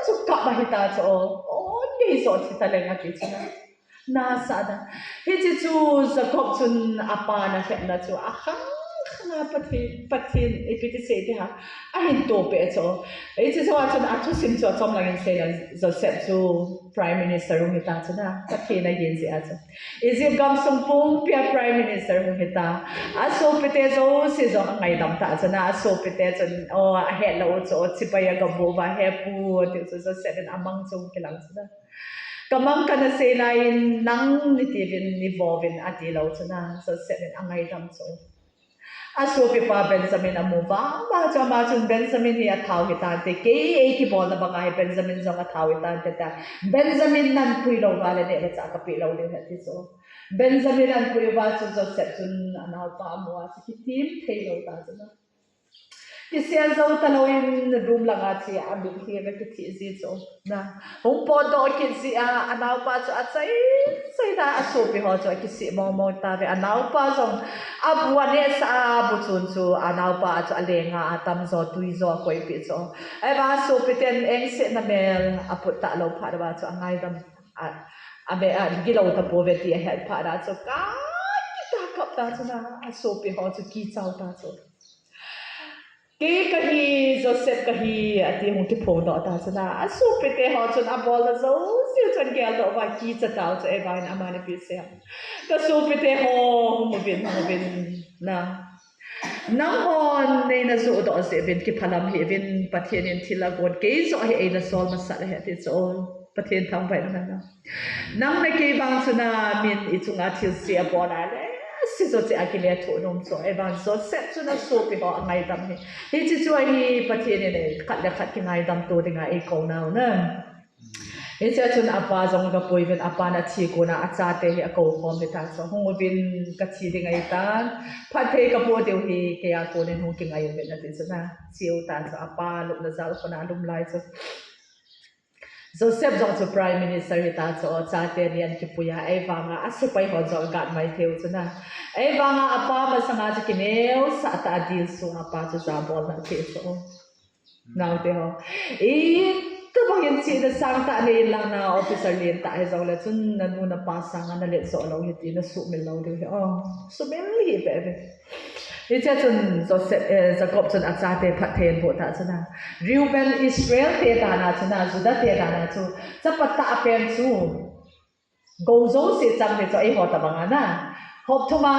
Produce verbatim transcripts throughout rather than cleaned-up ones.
chu kap ahi ta chu. O, o, ngei jo thi ta leng ati chu na. Nasa da. Hiche chu Jacob chun apa na hetna chu akhang khang a Pathen, Pathen ipi ti sei ti ha. Ahin to pe chu. Hiche chu a chun athusim chu achom lang in sei la Joseph chu Prime Minister hung hi ta chu na. Pathen a hin jeh a chu. Egypt gamsung pumpi a Prime Minister hung hi ta. Asopite jouse jong angaidam ta chu na. Asopite chun, o, ahet lou chu, chibai a gabu va he pu, ti chu Joseph in amang chu kilang chu na. Ka mang kana sei lai in nang niti vin, ni vo vin ati lou chu na, Joseph in angaidam chu. Asopipa Benjamin amu vang vang chu ama chun Benjamin hi athau hi tante, kei ei kibolna banga hi Benjamin jong athau hi tante ta. Benjamin nan pui lou va le neh le chah kapeh lou ding ahi ti chu. Benjamin an pui va chu Joseph chun anaopa amu a chu kitim thei lou ta chu na. Kisel jou ta lou in room langa che a, mit hi ve kiti ji chu na. Hung potdoh kit ji a, anaopa chu achai chai ta, asopi ho chu akisih mong mong ta ve. Anaopa jong abu aneh sa a, abu chun chu anaopa chu alenga atam jo, tui jo akoipeh chu. Ahivang asopi ten engse na mel aput ta lou phat uva chu angaidam a, ame a, gilou ta pou ve ti ahet phat a chu kakita kap ta chu na, asopi ho chu kichau ta chu. Kei kahi, Joseph kahi, ati hung kiphongdoh ta chu na. Asopite ho chun abolna jouse chun geldoh uva kicha tau chu, ahivangin amani ipi asei ham. Kasopite ho, hung uvin, hung uvin na. Nanghon neina johdoh jeh uvin kiphalam hih uvin, Pathen in thil agon kei joh hi eina sol masat ahi ati chu. Pathen thangvah in umhen lang. Nang le kei vang chu na min ichunga thilse abol a le, se jo cheh a kilethuh nom chu. Ahivang Joseph chun asopi ho angaidam hi. Hiche chu ahi Pathen in khat le khat kingaidam to dinga eikou nau na. Hiche chun apa jong agapui uvin, apan athi kona achate hi akou khom hi ta chu. Hung uvin, kathi ding ahi tan. Phatthei kapoh diu hi keiya konin hung kingai uvin ati chu na. Cheu ta chu apa lupna jal kona alum lai chu. Joseph jong chu Prime Minister hi ta chu, chate ni an kipui a, ahivanga asepai ho jong agat mai thei u chu na. Ahivanga apa masanga chu kineosah tah a dilsu a, apa chu jabolna thei chu. Naote ho. Itobang in chihna sangtah nei in lang na officer lentah hijongle chun nanu napa sanga nalet joh lou hi ti nasuhmil lou diu hi. O, sumil hih beh ve. Hichea chun Joseph, eh, Jacob chun achate phatthei aboh tah chun a, Reuben, Israel te dan a chun a, Judah te dan a chu, chapa tahpen chu, gou jouse chang ding chu, eiho tobang a na. Hop thum a,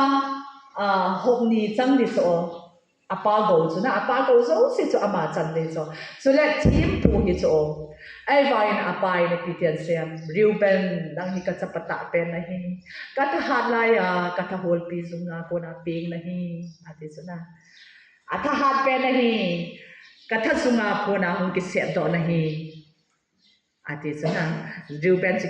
ah, hop ni chang ding chu, apa gou chu na, apa gou jouse chu ama chang ding chu. Chule thempu hi chu, ahivangin apa in ipi tin asei em, Reuben, nang hi kachapa tahpen nahi. Kathahat laiya, kathaholpi jung a kona peng nahi, ati chu na. Athahat pen nahi, katha jung a kona hung kisepdoh nahi, ati chu na. Reuben chu